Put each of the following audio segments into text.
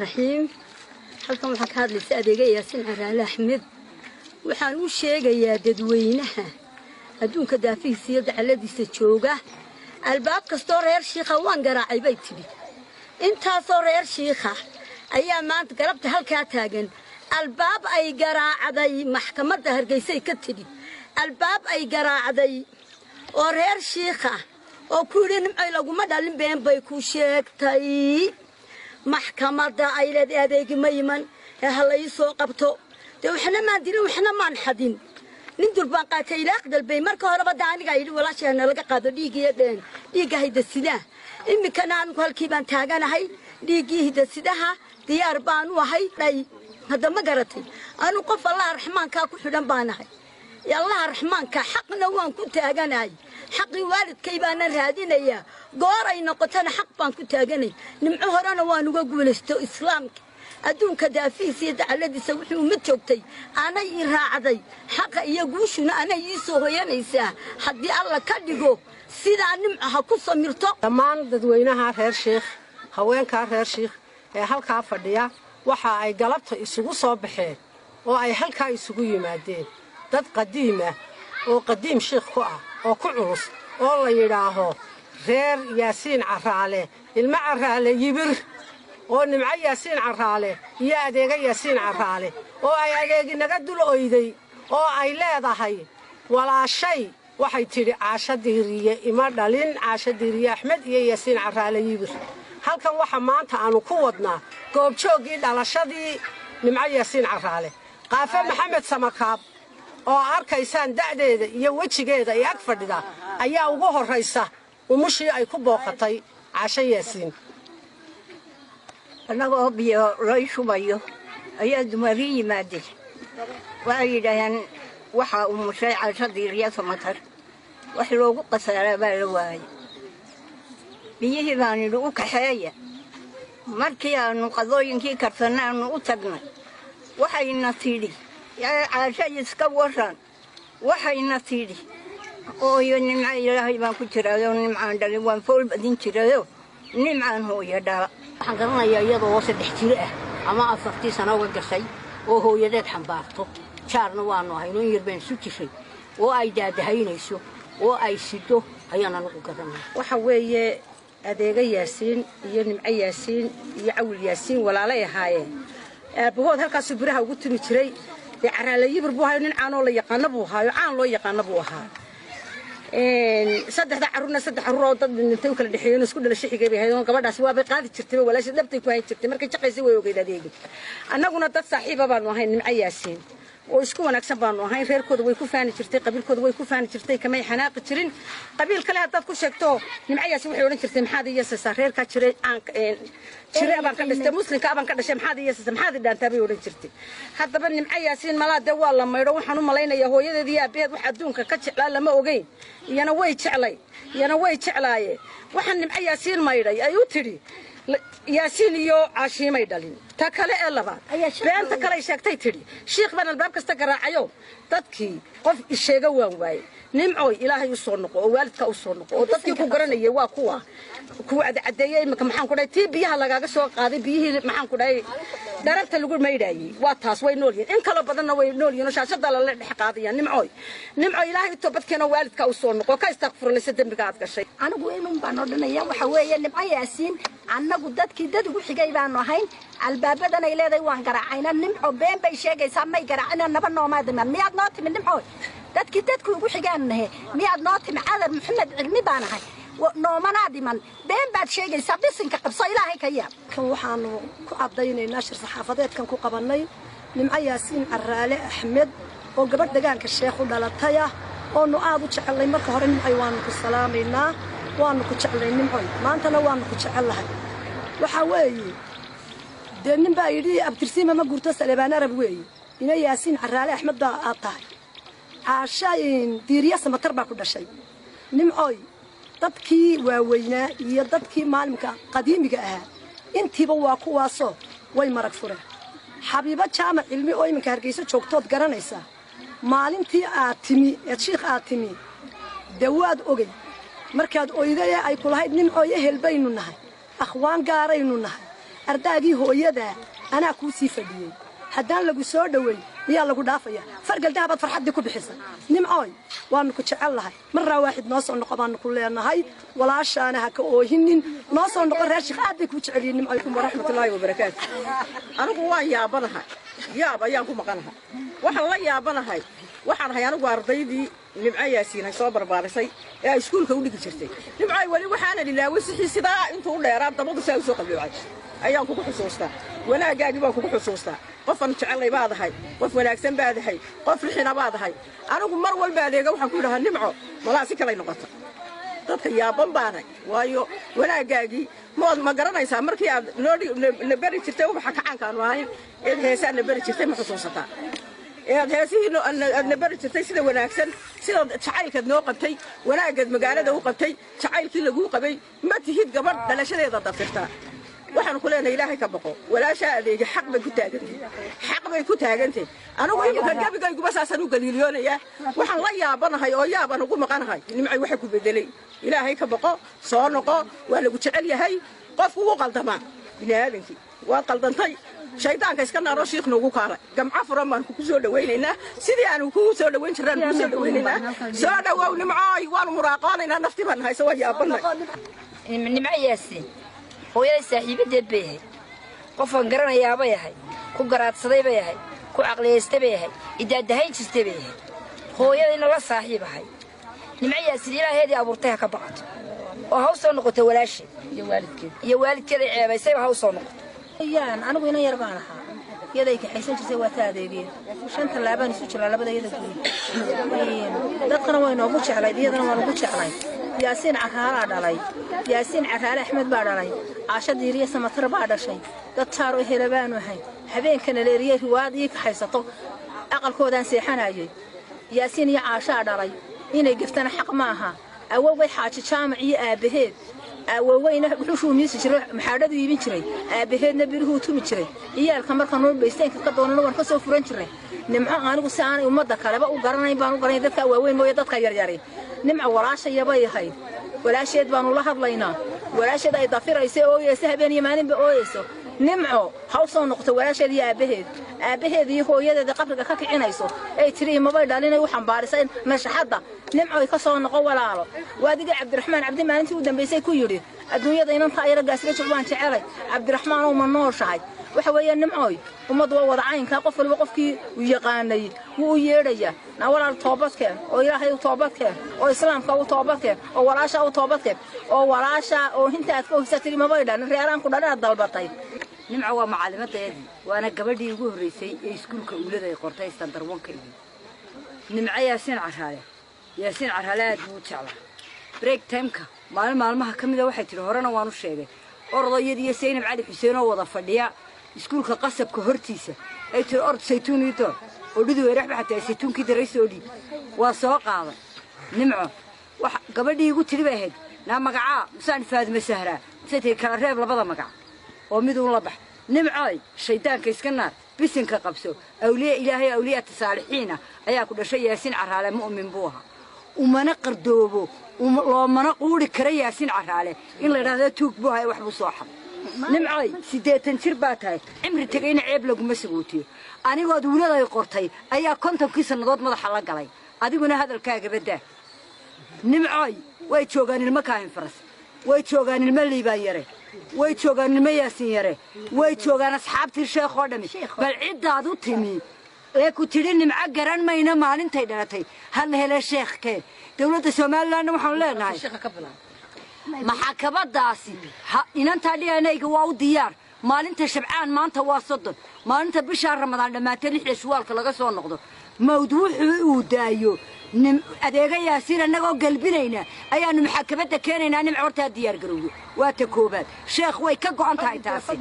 Raxiim, halkan waxaa ka hadlaysa Adeega Yaasiin Caraale Axmed. Waxaan u sheegayaa dadweynaha adduunka daafihiisa iyo dacaladiisa jooga, albaab kastoo reer Shiikha waan garaacay bay tidhi. Intaasoo reer Shiikha ayaa maanta galabta halkaa taagan. Albaab ay garaacday maxkamadda Hargeysay ka tidhi, albaab ay garaacday oo reer Shiikha oo ku yidhi "Nimcoy laguma dhalin," been bay ku sheegtay. Maxkamadda ay leedahay adeegi ma iman ee ha la ii soo qabto. Dee waxna maan dilin, waxna maan xadin, nin durbaan qaatay ilaaq dalbay. Marka horeba da anigaa yidhi walaasheena laga qaado dhiiggiyo dheen dhiigga hidasidaha. Iminkana anigu halkii baan taaganahay, dhiiggii hidasidaha diyaar baanu ahay dhay. Hadda ma garatay, anu qof Allaha Raxmaankaa ku xidhan baanahay. Allaha Raxmaanka xaqna waan ku taaganahay, xaqii waalidkay baanan raadinayaa. Goor ay noqotana xaq baan ku taaganay. Nimco horena waan uga guulaysto islaamka adduunka daafihiisa iyo dacaladiisa wuxuu uma joogtay anay ii raacday. Xaqa iyo guushuna anay ii soo hoyanaysaa haddii Alla ka dhigo. Sidaa Nimco ha ku samirto. Dhammaan dadweynaha reer Shiikh, haweenkaa reer Shiikh ee halkaa fadhiya, waxa ay galabta isugu soo baxeen oo ay halkaa isugu yimaadeen dad qadiima oo qadiim Shiikh ku ah oo ku culus oo la yidhaaho reer Yaasiin Caraale, ilmo Caraale Yibir, oo Nimco Yaasiin Caraale iyo Adeega Yaasiin Caraale, oo ay adeegi naga dul oyday oo ay leedahay walaashay. Waxay tidhi, "Caasho Diiriye ima dhalin, Caasho Diiriye Axmed iyo Yaasiin Caraale Yibir." Halkan waxa maanta aanu ku wadnaa goobjooggii dhalashadii Nimco Yaasiin Caraale, Qaafe Maxamed Samakaab, oo arkaysaan da'deeda iyo wejigeeda ay ag fadhida, ayaa ugu horraysa umushii ay ku booqatay Caasho Yaasiin. Annagoo biyo lay shubayo ayaa dumarin yimaadeen. Waxay yidhaaheen, waxaa umushay Caasho Diiriya Samatar. Wax loogu khasaaraa baa la waayay. Biyihii baan idhi, "U kaxeeya." Markii aanu qadooyinkii karsanna aanu u tagnay, waxayna tidhi, "Caasho iska waran." Waxayna tidhi, "Ooyo Nimco, Ilaahay baan ku jiraayo, Nimcaan dhalin, waan fool badin jirayo, Nimcaan hooyo dhala." Waxaan garanayaa iyadoo 3 jiro ah ama 4tii sano uga gashay oo hooyadeed xambaarto. Jaarna waanu ahayno, in yar baan isu jiray, oo ay daadahaynayso oo ay sido ayaan anigu garanaya. Waxa weeye Adeega Yaasiin iyo Nimco Yaasiin iyo Cawil Yaasiin walaalay ahaayeen. Aabbahood halkaasuu biraha ugu tumi jiray. Dee Caraale Yibir buu ahayo, nin caanoo la yaqaano buu ahaayo, caan loo yaqaano buu ahaa. Saddexda carruurna saddex carruur oo dad dhintay u kala dhexeeyeen, isku dhalasho xigay bay ahayd. Oo gabadhaasi waabay qaadi jirtay, walaasha dhabtay ku hayn jirtay markay jaqaysay, way ogeyd adeegi. Annaguna dad saaxiiba baanu ahayn Nimco Yaasiin oo isku wanaagsan baanu ahayn. Reerkooda way ku faani jirtay, qabiilkooda way ku faani jirtay, kamay xanaaqi jirin. Qabiil kale haddaad ku sheegto Nimco Yaasiin, waxay odhan jirtay, "Maxaad iyasaysaa? Reerkaa jiray aan jire abaan ka dhashtay, muslimka abaan ka dhashay, maxaad iyasaysaa? Maxaad i dhaantaa?" bay odhan jirtay. Haddaba Nimco Yaasiin malaa dee waa la maydho. Waxaan u malaynayaa hooyadeed iyo aabbaheed wax adduunka ka jeclaa lama ogeyn. Iyana way jeclay, iyana way jeclaaye. Waxaan Nimco Yaasiin maydhay ay u tidhi Yaasiin iyo Caashiimay dhalin. Ta kale ee labaad, beenta kale ay sheegtay, tidhi, "Shiikh baan albaab kasta garaacayo, dadkii qof isheega waan waayey." Nimcooy, Ilaahay u soo noqo oo waalidka u soo noqo oo dadkii ku garanayay waa kuwa kuwa cadcadeeyey. Imika maxaan ku dhahay, tii biyaha lagaaga soo qaaday, biyihii maxaan ku dhahay dararta lagu maydhaayey, waa taas. Way nool yihiin, in kaloo badanna way nool yihiin oo shaashada lala dhex qaadaya. Nimcooy, Nimcooy, Ilaahay u toobadkeeno, waalidka u soo noqo, ka istakfurlaysa dembiga aad gashay. Anigu inun baan odhanaya. Waxa weeye Nimco Yaasiin annagu dadkii dad ugu xigay baanu ahayn. Albaabadan ay leedahay waan garaacayna, Nimco been bay sheegaysaa, may garaacina, naba noomaadiman. Miyaad noo timi, Nimco? Dadkii dadku ugu xigaanu nahe, miyaad noo timi? Cadar Maxamed Cilmi baan ahay, noomanaa dhiman. Been baad sheegaysaa, bisinka qabso, Ilaahay ka yaab. Kan waxaanu ku caddaynaynaa shir saxaafadeedkan ku qabannay Nimco Yaasiin Caraale Axmed oo gabadh degaanka Sheekh u dhalatay ah oonu aad u jecellay. Marka hore, Nimcoy, waanu ku salaamaynaa, waanu ku jeclay, Nimcoy, maantana waanu ku jecellahay. Waxaa weeye dee nin baa yidhi, "Abtirsiima ma guurto." Saleebaan Arab weeye. Ina Yaasiin Caraale Axmed baa aad tahay, Caasha Diiriya Samatar baa ku dhashay. Nimcooy, dadkii waaweynaa iyo dadkii maalimka qadiimiga ahaa intiiba waa kuwaasoo way marag fureen. Xabiibo Jaamac Cilmi oo iminka Hargeyso joogtood garanaysaa, maalintii aad timi eed Shiikh aad timi, dee waad ogey markaad oydaye ay kulahayd, "Nimcooy, ehel baynu nahay, akhwaan gaaraynu nahay." Ardaagii hooyada anaa kuu sii fadhiyey. Haddaan lagu soo dhoweyn, miyaa lagu dhaafaya? Fargal dahabaad farxaddii ku bixisay. Nimcooy, waanu ku jecel lahay. Marraa waaxid noo soo noqo baanu ku leenahay. Walaashaana ha ka oohinin, noo soo noqo. Reer Sheekh aad bay kuu jecelyihin, Nimcoy. Waraxmatullaahi wabarakaatu. Anigu waan yaabanahay, yaab ayaan ku maqanahay. Waxaan la yaabanahay, waxaan ahay anigu ardaydii Nimco Yaasiin ay soo barbaarisay ee ay iskuulka u dhigi jirtay. Nimcoy, weli waxaana ilaaway sixii sidaa intuu u dheeraa dabadu saa u soo qalloocay ayaan kugu xusuustaa. Wanaaggaagii baan kugu xusuustaa. Qofan jecellay baad ahay, qof wanaagsan baad ahay, qof rixina baad ahay. Anigu mar walba adeega waxaan ku idhahaa, Nimco malaa si kalay noqota. Dadka yaaban baanay, waayo wanaaggaagii mood ma garanaysaa? Markii aad noo na beri jirtay ubaxa kacaankaanu ahayn, eed heesaa na beri jirtay, ma xusuusataa? Ee aad heesihii aad na beri jirtay, sida wanaagsan, sida jacaylkaad noo qabtay, wanaaggaad magaalada u qabtay, jacaylkii laguu qabay. Ma tihid gabadh dhalashadeeda dafirtaa. Waxaanu ku leenahay, Ilaahay ka baqo. Walaashaa adeegi xaq bay ku taagantay, xaq bay ku taagantay. Anigu iminka gebigayguba saasaan u galiiliyoonayaa. Waxaan la yaabanahay oo yaabaan ugu maqanahay, Nimcay, waxa ku bedelay. Ilaahay ka baqo, soo noqo, waa lagu jecel yahay. Qofku wuu qaldamaa, bini aadankii waad qaldantay. Shaydaanka iska naaro, shiikh noogu kaalay. Gamco furan baan kugu soo dhawaynaynaa, sidii aanu kugu soo dhawayn jirnaan kugu soo dhawaynaynaa. Soo dhawow, Nimcooy. Waanu muraaqoonaynaa, naftii baan hayso, waa yaabanay. Nimco Yaasiin hooyaday saaxiibadeed bay ahayd. Qofaan garanayaabay ahay, ku garaadsaday bay ahay, ku caqliyaystay bay ahay, idaadahayn jirtay bay ahayd, hooyadayna la saaxiib ahay. Nimco Yaasiin Ilaaheedii abuurtay ha ka baqato oo ha u soo noqoto walaasheed iyo waalidkeeday ceebaysayba ha u soo noqoto. Yaan anigu ina yar baan ahaa, iyaday kaxaysan jirtay. Waa ta adeegeen, shan tallaabaan isu jiraa labada iyada guri. Dadkana way noogu jeclayd, iyadana waan ugu jeclay. Yaasiin Caraalaa dhalay, Yaasiin Caraale Axmed baa dhalay, Caasho Diiriye Samatar baa dhashay. Dad jaar oo hela baanu ahay. Habeenkana leeriyey riwaayad ii kaxaysato, aqalkoodaan seexanayay. Yaasiin iyo Caashaa dhalay, inay geftana xaq ma aha. Awowgay Xaaji Jaamac iyo aabbaheed, awowgeyna wuxuushuu miisi jiray, maxaadhadu iibin jiray, aabbaheedna biruhuu tumi jiray. Ciyaalka marka noo baysteenka ka doonana waan ka soo furan jirnay. Nimco anigu si aanay ummadda kaleba u garanayn baan u garanay, dadka waaweyn mooye dadka yaryari. Nimco walaashayabay ahayd, walaasheed baanu la hadlaynaa. Walaasheed ay dafiraysa, ooyeysa habeen iyo maalinba ooyeyso. Nimco ha u soo noqoto walaasheed iyo aabbaheed. Aabbaheed iyo hooyadeeda qabriga ka kicinayso ay tiri imabay dhalinay u xambaarisay nashaxadda. Nimcoy, ka soo noqo walaalo. Waadiga Cabdiraxmaan Cabdi maalintii u dambaysay ku yidhi, adduunyada inanta ayara gaasira jog baan jecelay, Cabdiraxmaanow ma nooshahay? Waxa weeye, Nimcooy, ummaddu waa wada caynka. Qof waliba qofkii uu yaqaanay wuu u yeedhayaa. Naa walaal, toobadkeen oo Ilaahay u toobadkeen oo Islaamka u toobadkeen oo walaasha u toobadkeen oo walaasha oo hinta aad ka ohisa tiri mabay dhalin, reeraan ku dhalin aad dalbatay. Nimco waa macalimadeedii, waana gabadhii ugu horreysay ee iskuulka uulada ay qortay standard one-ka. Iyo Nimco Yaasiin Caraale, Yaasiin Caraale aad buu u jeclaa. Break timeka maalin maalmaha ka mida waxay tihi, horena waan u sheegay, orodayad iyo Saynab Cali Xuseen oo wada fadhiya iskuulka qasabka hortiisa ay tiri, ord saytuun ii door oo dhudu weeraxba xataa saytuunkii daray soo dhiib. Waa soo qaaday. Nimco wax gabadhii igu tidhi bay ahayd, naa magacaa musaan Faadime Sahraa mise tihi, kala reeb labada magac oo mid uun la bax. Nimcooy, shaydaanka iska naar, bisinka qabso. Awliya Ilaahay, awliyata saalixiina ayaa ku dhashay. Yaasiin Caraale mu'min buu ahaa, umana qardoobo, loomana quuri kara Yaasiin Caraale in la idhahdo tuug buu haya, wax buu soo xaday. Nimcooy, 80 jir baa tahay, cimri tegayna ceeb laguma sagootiyo. Anigood wuladay qortay ayaa 50-kii sannadood madaxa la galay, adiguna hadalkaaga baddaa. Nimcooy, way joogaan ilmo Kaahin Faras, way joogaan ilmo Liibaan Yare, way joogaan ilmo Yaasin Yare, way joogaan asxaabtii sheekh oo dhammi. Bal ciddaad u timi ee ku tidhi Nimco garan mayna maalintay dhalatay hal hele sheekhkeen. Dowladda Somalilandna waxaanu leenahay, maxakabadaasi inantaa dhianayga waa u diyaar. Maalinta Shabcaan, maanta waa 30, maalinta bishaa Ramadaan dhammaatee lixda Shuwaalka laga soo noqdo, mawd wuxuu uu daayo adeega Yaasiin annagoo galbinayna ayaanu maxakabadda keenaynaa. Nimco hortaa diyaar garowdo, waa ta koobaad. Sheekh way ka go'an tahay taasi.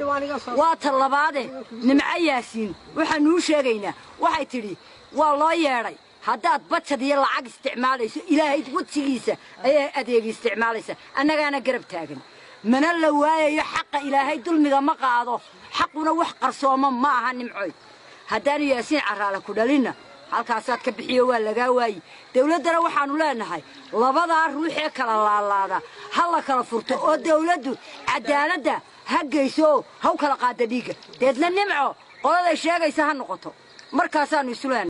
Waa ta labaade, Nimco Yaasiin waxaanu u sheegaynaa, waxay tidhi waa loo yeedhay, haddaad bajad iyo lacag isticmaalayso, Ilaahay wejigiisa ayaa adeega isticmaalaysa. Annagaana garab taagan, mana la waayayo xaqa. Ilaahay dulmiga ma qaado, xaquna wax qarsooma ma aha. Nimcoy, haddaanu Yaasiin Caraale ku dhalinna, halkaasaad ka bixiyo, waa lagaa waayi. Dawladdana waxaanu leenahay, labadaa ruux ee kala laalaada ha la kala furto oo dawladdu cadaaladda Ha geyso, ha u kala qaada dhiigga, deedna Nimco qoladay sheegaysa ha noqoto. Markaasaanu isulaan.